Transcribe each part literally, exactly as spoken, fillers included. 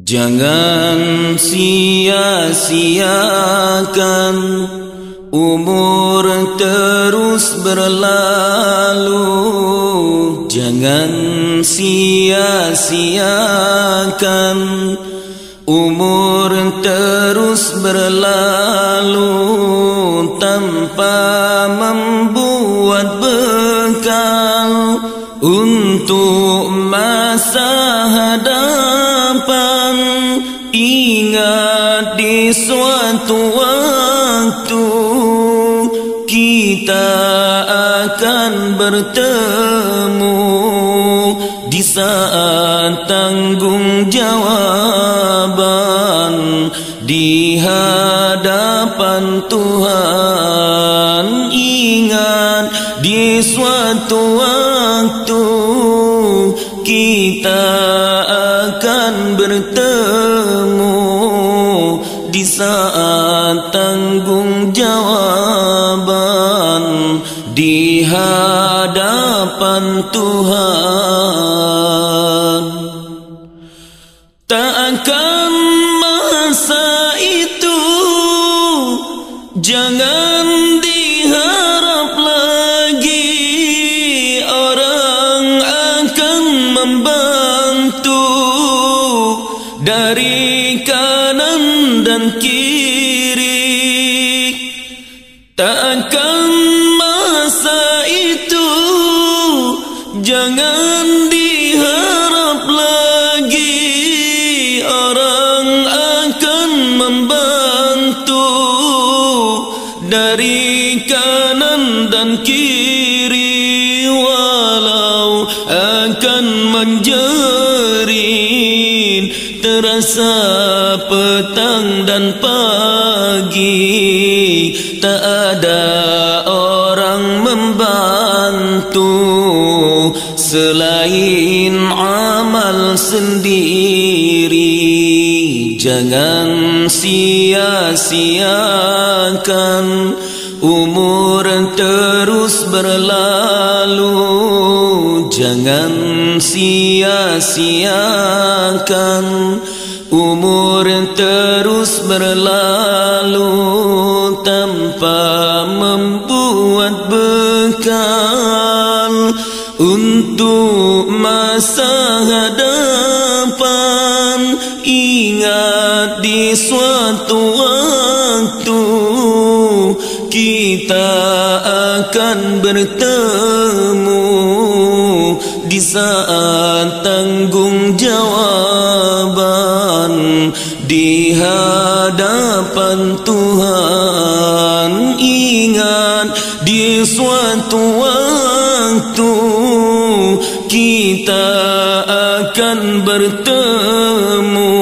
Jangan sia-siakan umur terus berlalu. Jangan sia-siakan umur terus berlalu tanpa membuat bekal untuk masa hadapan. Ingat, di suatu waktu kita akan bertemu di saat tanggung jawaban di hadapan Tuhan. Ingat, di suatu waktu kita akan bertemu di saat tanggung jawaban di hadapan Tuhan. Tak akan masa itu, jangan diharap lagi orang akan membantu dari kanan dan kiri. Tak akan masa itu, jangan diharap lagi orang akan membantu dari kanan dan kiri, walau akan menjerit terasa petang dan pagi, tak ada orang membantu selain amal sendiri. Jangan sia-siakan umur terus berlalu. Jangan sia-siakan umur terus berlalu tanpa membuat bekal untuk masa hadapan. Ingat, di suatu waktu kita akan bertemu di saat tanggung jawaban di hadapan Tuhan. Ingat, di suatu waktu kita akan bertemu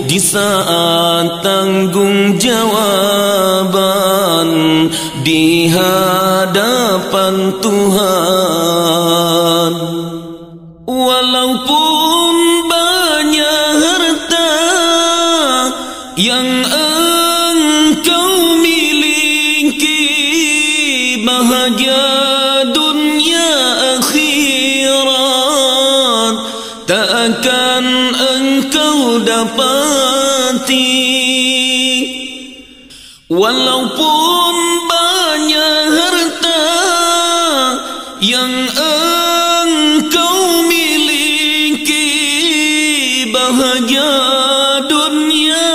di saat tanggung jawaban di hadapan Tuhan. Walaupun banyak harta yang engkau miliki, bahagia dunia akhirat tak akan engkau dapati. Walaupun banyak harta yang engkau miliki, bahagia dunia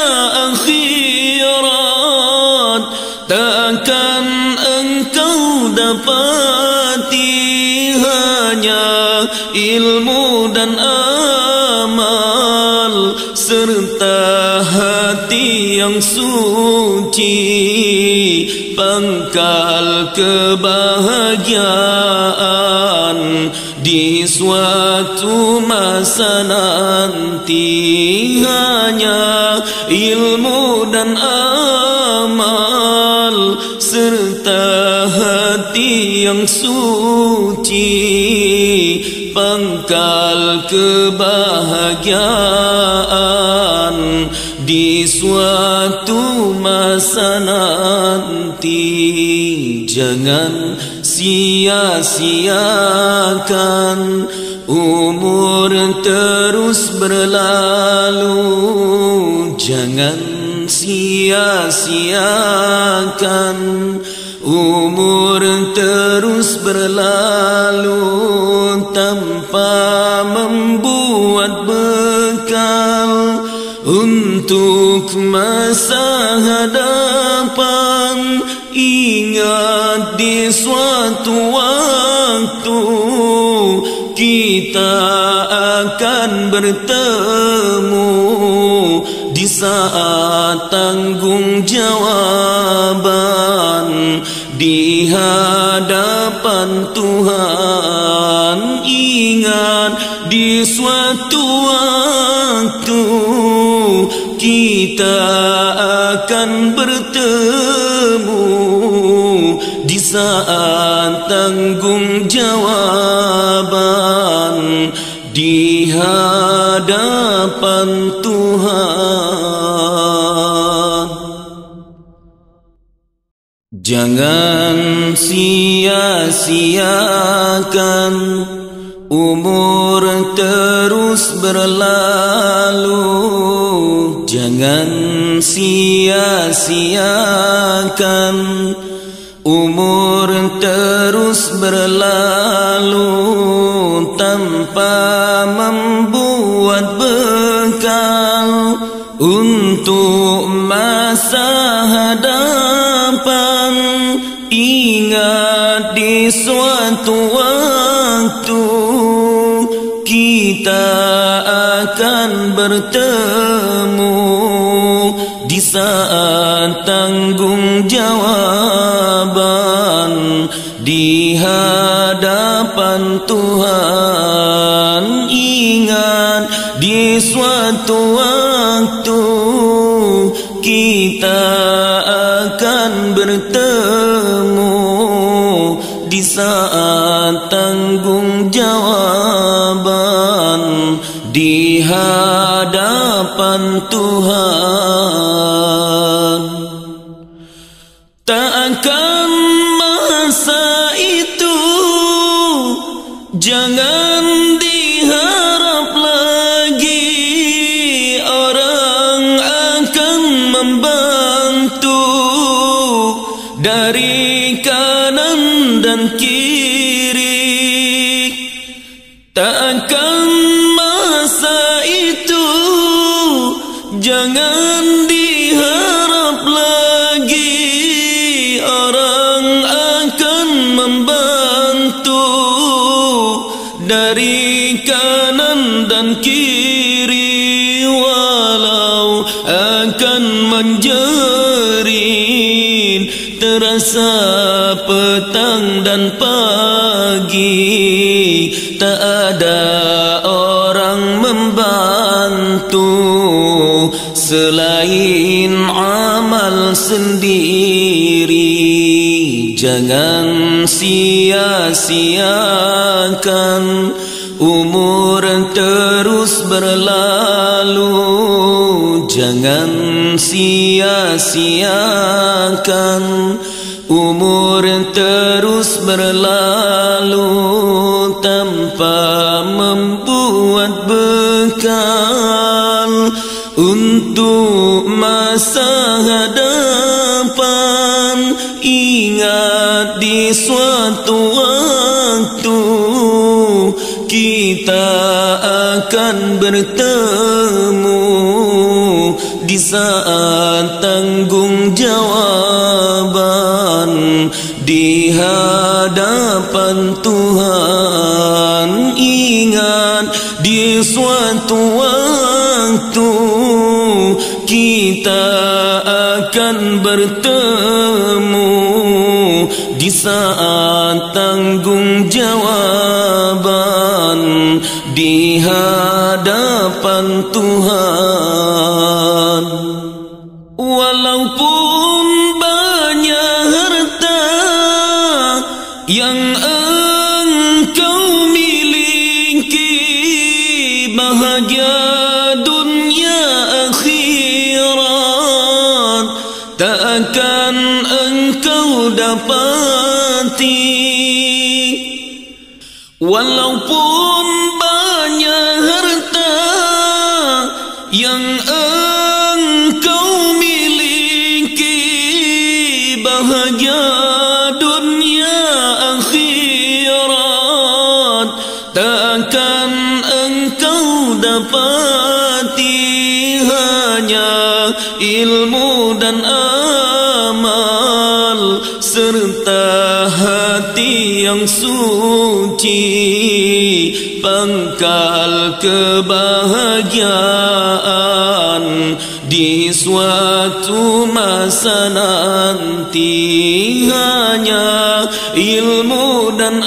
akhirat takkan engkau dapati. Hanya ilmu dan amal serta hati yang suci, pangkal kebahagiaan di suatu masa nanti. Hanya ilmu dan amal serta hati yang suci, pangkal kebahagiaan di suatu masa nanti. Jangan sia-siakan Umur terus berlalu, jangan sia-siakan. Umur terus berlalu tanpa membuat bekal untuk masa hadapan. Ingat, di suatu waktu kita akan bertemu di saat tanggung jawaban di hadapan Tuhan. Ingat, di suatu waktu kita akan bertemu di saat tanggung jawaban di hadapan Tuhan. Jangan sia-siakan umur terus berlalu. Jangan sia-siakan umur terus berlalu tanpa membuat bekal untuk masa hadapan. Ingat, di suatu waktu kita akan bertemu di saat tanggung jawaban di hadapan Tuhan. Ingat, di suatu waktu kita akan bertemu di saat tanggung jawaban di hadapan Tuhan. Tak akan masa itu, jangan diharap lagi orang akan membantu dari kanan dan kiri. Tak akan masa itu, jangan diharap lagi orang akan membantu dari kanan dan kiri, walau akan menjerit terasa petang dan pagi, tak ada orang membantu selain amal sendiri. Jangan sia-siakan umur terus berlalu, jangan sia-siakan umur terus berlalu tanpa membuat bekal untuk masa hadapan. Ingat, di suatu waktu kita akan bertemu di saat tanggung jawaban di hadapan Tuhan. Ingat, di suatu waktu kita akan bertemu di saat tanggung jawaban di hadapan Tuhan. Walaupun banyak harta yang engkau miliki, bahagia dunia akhirat tak akan engkau dapati. Walaupun banyak harta yang engkau miliki, bahagia dunia akhirat takkan engkau dapati, hanya ilmu dan amal serta hati yang suci, pangkal kebahagiaan di suatu masa nanti. Hanya ilmu dan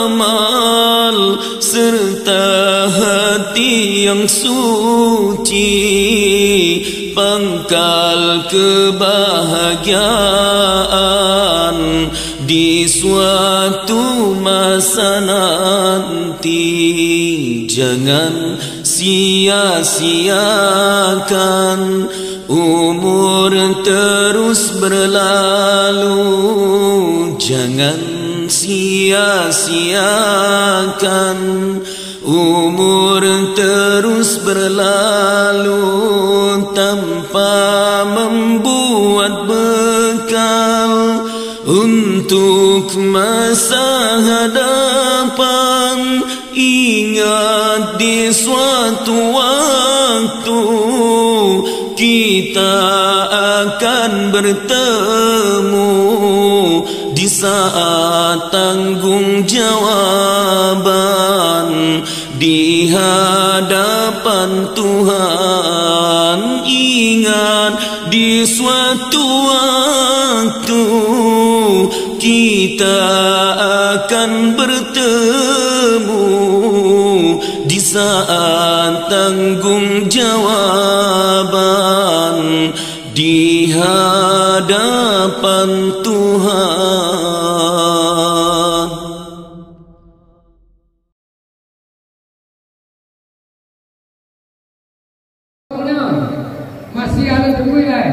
amal serta hati yang suci, pangkal kebahagiaan di suatu masa nanti. Jangan sia-siakan umur terus berlalu. Jangan sia-siakan umur terus berlalu tanpa membuat bekal untuk masa hadapan. Ingat, di suatu waktu kita akan bertemu di saat tanggung jawaban di hadapan Tuhan. Ingat, di suatu waktu kita akan bertemu di saat tanggung jawaban di hadapan Tuhan. Masih ada tunggu lai.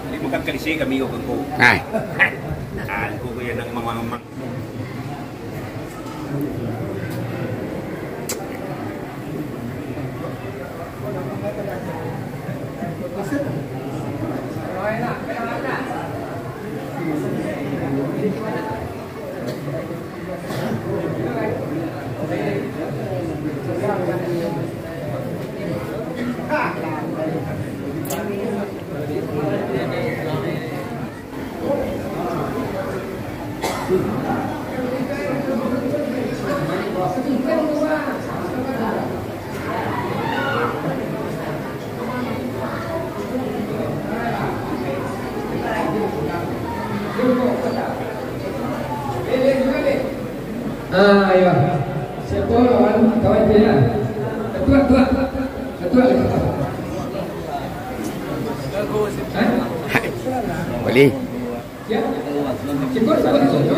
Ini bukan kali sini kami kau kengko. Nah. Ah, kau yang nak mamang-mamang. Ah, ya. Siapa lawan kawan dia? Ketua, ketua. Ketua, ketua. Hah? Boleh. Ya. Siapa, siapa, siapa?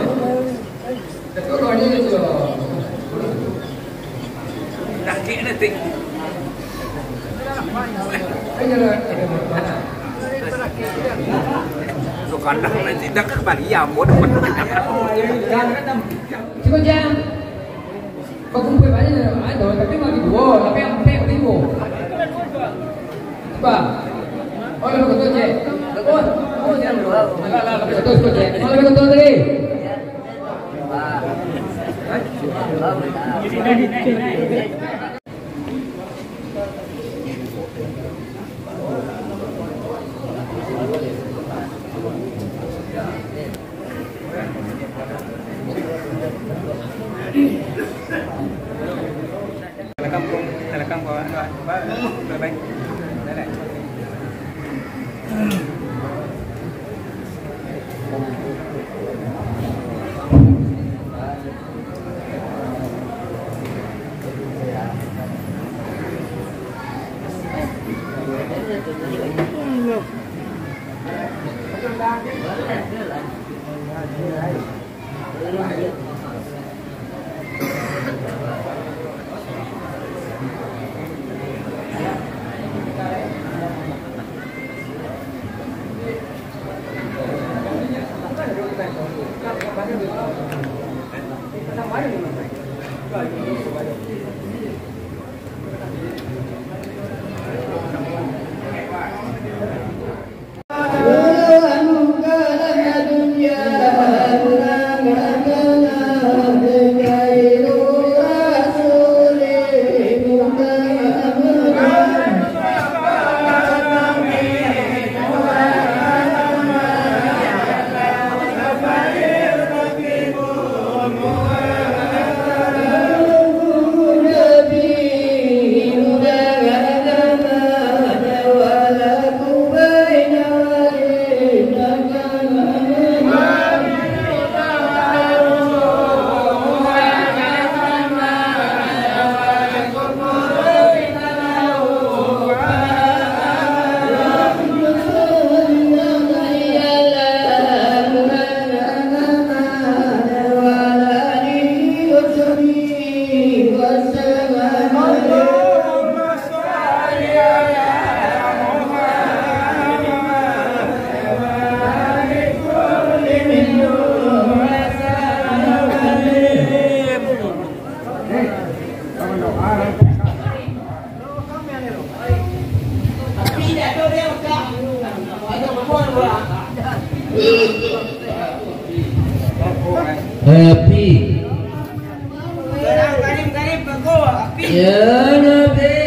Ketua kawan dia tu. Dah kek dah, tik. Ayo lah. Lo kandang nanti dah kembali, ya, ampun. Cukup jam. Bakumpul banyak dah, tapi bagi dua, tapi ampek bagi dua. Ba. Oh, lalu ketua, Cek. Oh, oh, jangan dua. Alah, alah, lalu ketua, ketua, Cek. Oh, lalu ketua tadi. Terekam, bro. Terekam, bro. Bye, bye. Bye, bye. Api. Ya Nabi.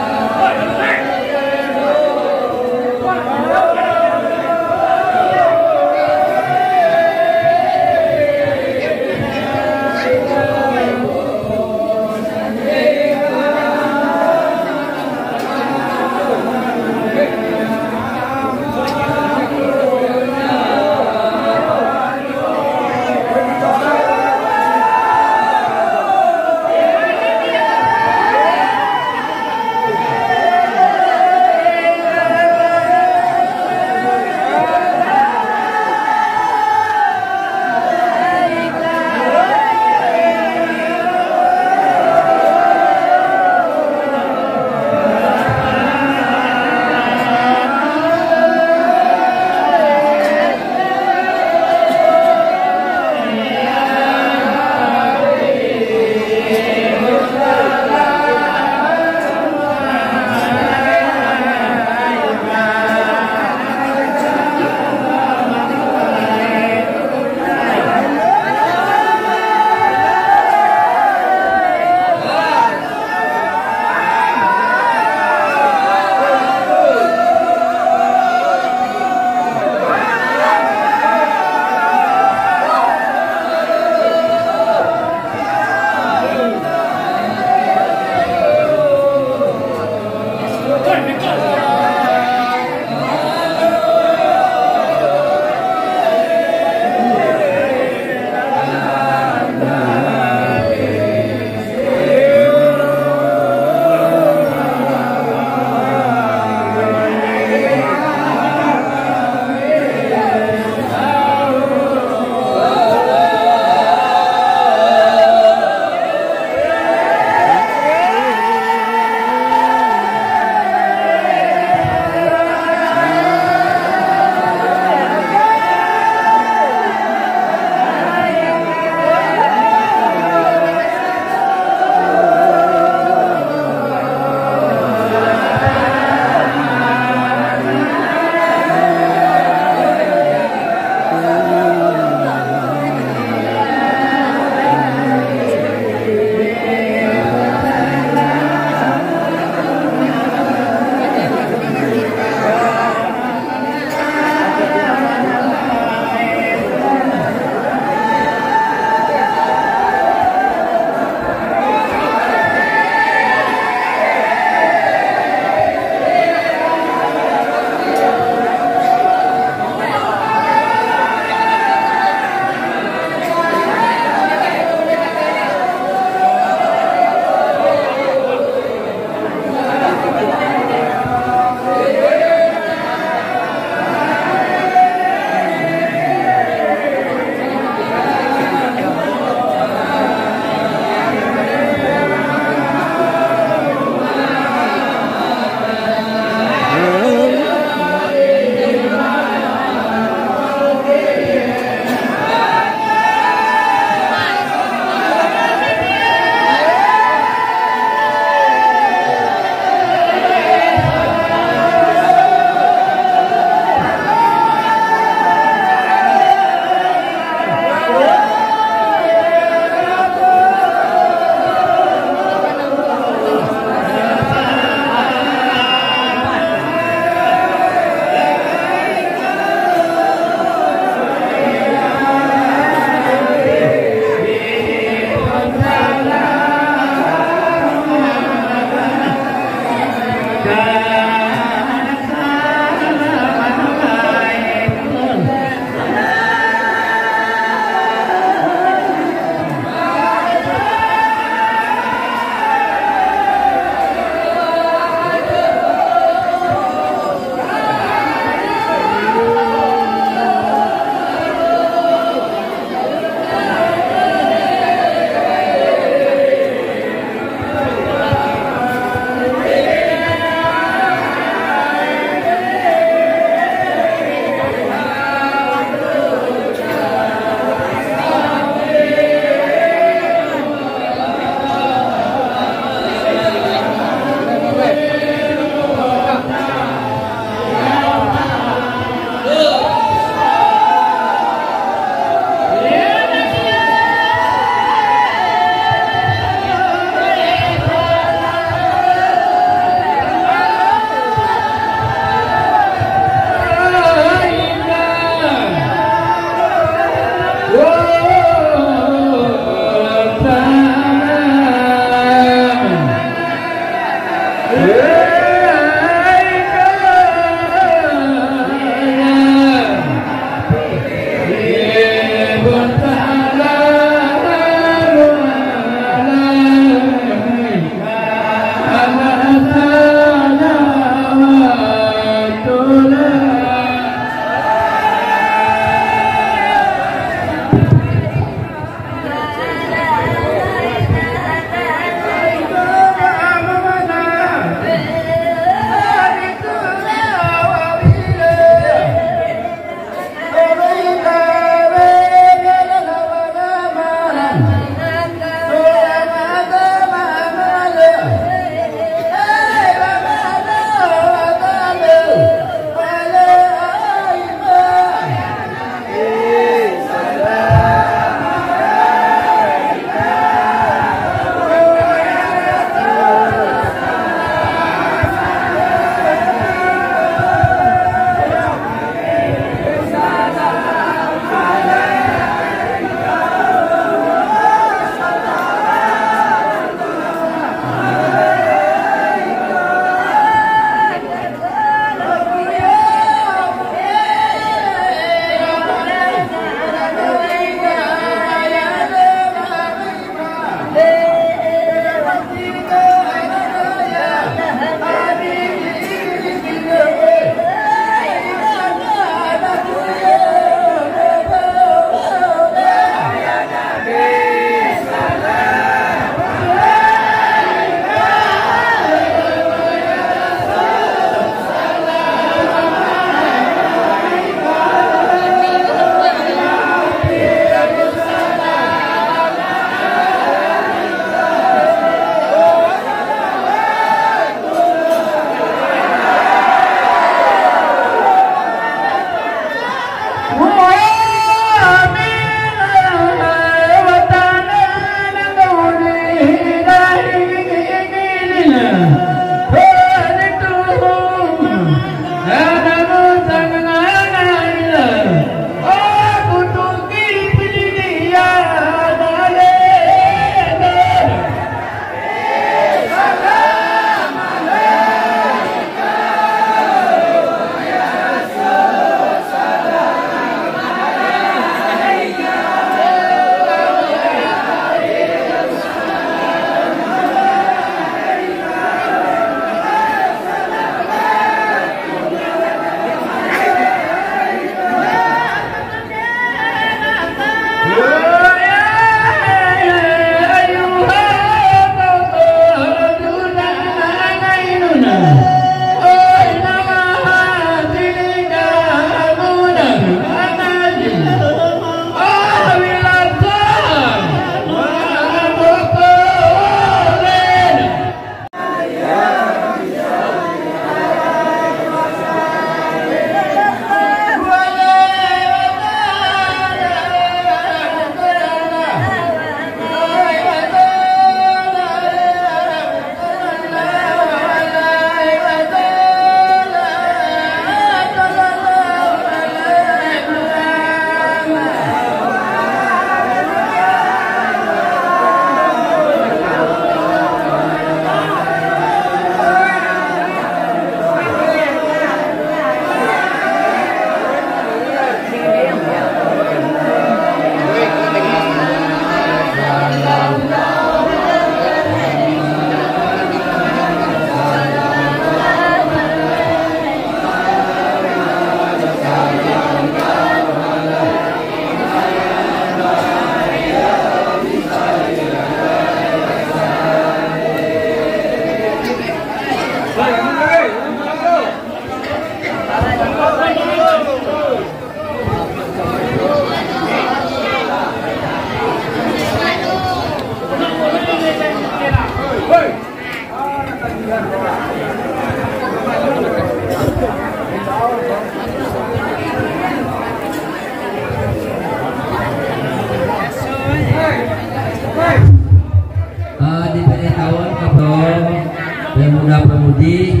Budi,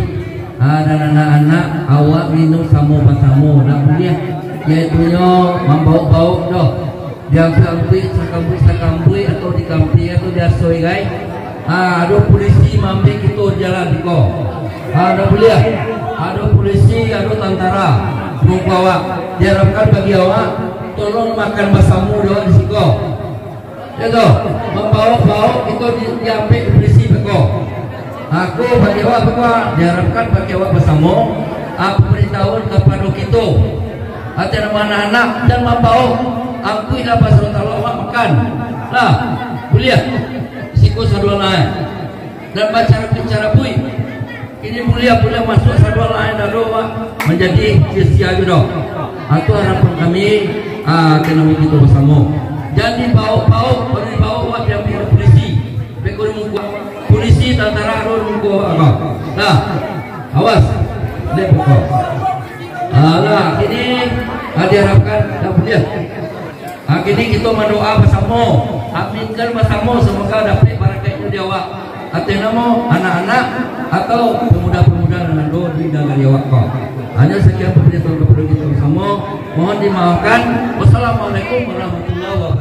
ah, dan anak-anak, awak minum samo-basamo, ndak buliah, yaitunyo mambaok-baok doh, diangkuik-angkuik sakambuik-sakambuik atau di kampia atau di asoi gai. Ah, ado pulisi maambiak kito di jalan siko. Ah, ndak buliah, ado pulisi, ado tantara, nunggu awak. Diharapkan bagi awak, tolong makan basamo di awak di siko. Yo toh, mambaok-baok kito di, diambiak di pulisi beko. Aku bagi awak beko, diharapkan bagi awak basamo, ah, pambaritahuan kapado kito. Ateh namo anak-anak, jan mambaok, angkuiklah basamo awak makan. Lah, buliah. Siko saduo lai. Dan bacarabuik-carabuik. Kini buliah-buliah masuak saduo lai dado, Pak. Manjadi sia-sia juo doh. Itu harapan kami, ah, ka namo kito basamo. Jan dibaok-baok, baru dibaok, Pak, diambiak pulisi. Beko di muko pulisi, tantara ado di muko, apa. Nah, awas. Lihat muko. Alah, kini, ah, diharapkan dah buliah. Ah, kini kito mandoa basamo. Aminkan basamo, samoga dapek barakaiknyo di awak. Ateh namo anak-anak atau pemuda-pemuda nan ado di nagari awak ko. Hanyo sakian pambaritahun kapado kito basamo. Mohon dimaafkan. Wassalamualaikum warahmatullahi wabarakatuh.